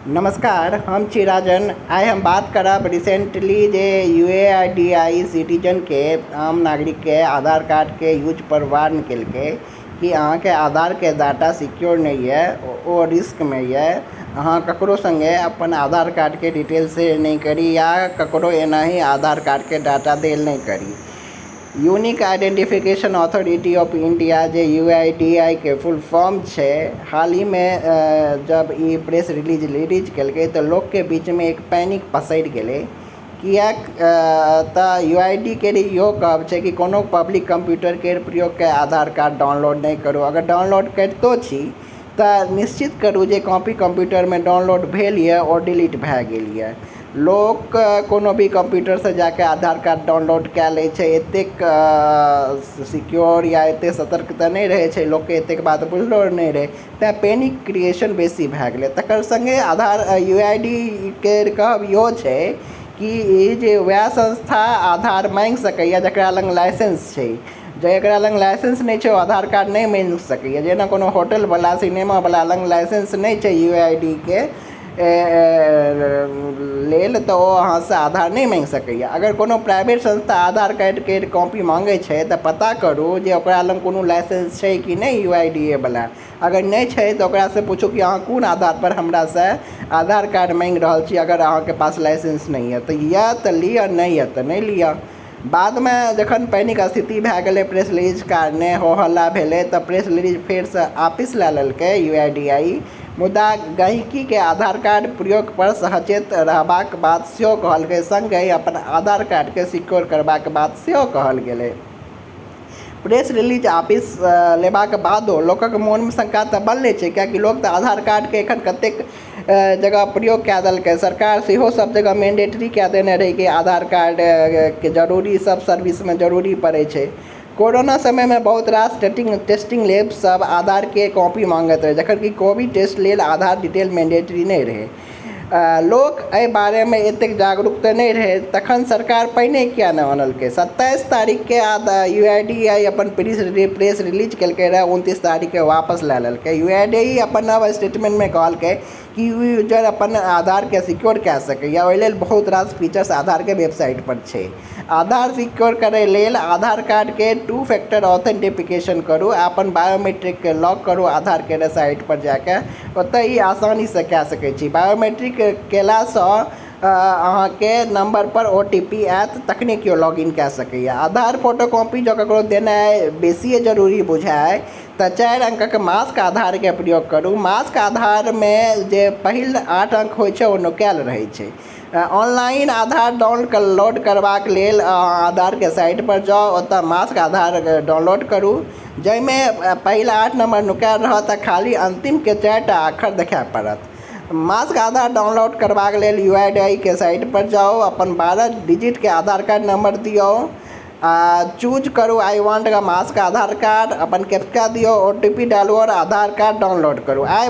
नमस्कार, हम छी राजन। आइ हम बात करब रिसेंटली जे यूआईडीएआई सिटीजनके, आम नागरिकके आधार कार्डके यूज पर वार्न केलकै कि अहाँके आधारके डाटा सिक्योर नहि यऽ, ओ रिस्कमे यऽ। अहाँ ककरो सङ्गे अपन आधार कार्डके डिटेल शेयर नहि करी या ककरो एनाही आधार कार्डके डाटा देल नहि करी। Unique Identification Authority of India, जे यूआईडीएआई के फुल फॉर्म छै, हाल हीमे जब ई प्रेस रिलीज रिलीज केलकै तऽ लोकके बीचमे एक पैनिक पसरि गेलै। किएक तऽ यूआईडीएआई के इहो कहब छै कि कोनो पब्लिक कंप्यूटरके प्रयोग कऽ आधार कार्ड डाउनलोड नहि करू। अगर डाउनलोड करितो छी तऽ निश्चित करू जे कॉपी कंप्यूटरमे डाउनलोड भेल यऽ आओर डिलीट भए गेल यऽ। लोक कोनो भी कंप्यूटरसँ जाके आधार कार्ड डाउनलोड कए लै छै। एतेक सिक्योर या एतेक सतर्क तऽ नहि रहै छै लोकके, एतेक बात बुझलो नहि रहै, तेँ पैनिक क्रिएशन बेसी भए गेलै। तकर सङ्गे आधार यूआईडीएआई के कहब इहो छै कि ई जे वएह संस्था आधार माँगि सकैए जकरा लग लाइसेंस छै। जकरा लग लाइसेंस नहि छै, ओ आधार कार्ड नहि माँगि सकैए। जेना कोनो होटलवला, सिनेमावला लग लाइसेंस नहि छै यूआईडीएआई के लेल, तऽ ओ अहाँसँ आधार नहि माँगि सकैए। अगर कोनो प्राइवेट संस्था आधार कार्डके कॉपी माँगै छै तऽ पता करू जे ओकरा लग कोनो लाइसेंस छै कि नहि यूआईडीएआई वला। अगर नहि छै तऽ ओकरासँ पूछू कि अहाँ कोन आधारपर हमरासँ आधार कार्ड माँगि रहल छी, अगर अहाँके पास लाइसेंस नहि यऽ तऽ? यऽ तऽ लिअ, नहि यऽ तऽ नहि लिअ। बादमे जखन पैनिक स्थिति भए गेलै, प्रेस रिलीज कारणे हो हल्ला भेलै, तऽ प्रेस रिलीज फेरसँ आपिस लए लेलकै यूआईडीएआई। मुदा गहिकीके आधार कार्ड प्रयोग पर सचेत रहबाक बात सेहो कहलकै, सङ्गहि अपन आधार कार्डके सिक्योर करबाक बात सेहो कहल गेलै। प्रेस रिलीज आपिस लेबाक बादो लोकक मोनमे शंका तऽ बनले छै, कियाकि लोक तऽ आधार कार्डके एखन कतेक जगह प्रयोग कए देलकै। सरकार सेहो सब जगह मैन्डेटरी कए देने रहै कि आधार कार्डके जरूरी सब सर्विसमे जरूरी पड़ै छै। कोरोना समयमे बहुत रास टेस्टिंग टेस्टिंग लैब सब आधारके कॉपी माँगैत रहै, जखन कि कोविड टेस्ट लेल आधार डिटेल मैन्डेटरी नहि रहै। लोक एहि बारेमे एतेक जागरूक तऽ नहि रहै, तखन सरकार पहिने किया नहि आनलकै? 27 तारीखके यूआईडीएआई अपन प्रेस प्रेस रिलीज केलकै रहए, 29 तारीखके वापस लए लेलकै। यूआईडीएआई अपन नव स्टेटमेंटमे कहलकै कि यूजर अपन आधारके सिक्योर कए सकैए, ओहि लेल बहुत रास फीचर्स आधारके वेबसाइट पर छै। आधार सिक्योर करै लेल आधार कार्डके टू फैक्टर ऑथेंटिफिकेशन करू आ अपन बायोमेट्रिकके लॉक करू। आधारके साइट पर जाके ओतऽ ई आसानीसँ कए सकै छी। बायोमेट्रिक केलासँ अहाँके नम्बरपर ओटीपी आयत, तखने केओ लॉग इन कए सकैए। आधार फोटो कॉपी जँ ककरो देनाइ बेसिए जरूरी बुझाय तऽ चारि अङ्कक मास्क आधारके प्रयोग करू। मास्क आधारमे जे पहिल 8 अङ्क होइ छै, ओ नुकायल रहै छै। ऑनलाइन आधार डाउनलोड करबाक लेल आधारके साइट पर जाउ, ओतऽ मास्क आधार डाउनलोड करू, जाहिमे पहिल 8 नम्बर नुकायल रहत आ खाली अन्तिमके चारिटा अक्षर देखाय पड़त। मास्क आधार डाउनलोड करबाक लेल यूआईडीएआई के साइट पर जाउ, अपन 12 डिजिटके आधार कार्ड नंबर दियौ आ चूज करू "I want mask Aadhaar card"। अपन कैप्चा दियौ, ओटीपी डालू आओर आधार कार्ड डाउनलोड करू। आइ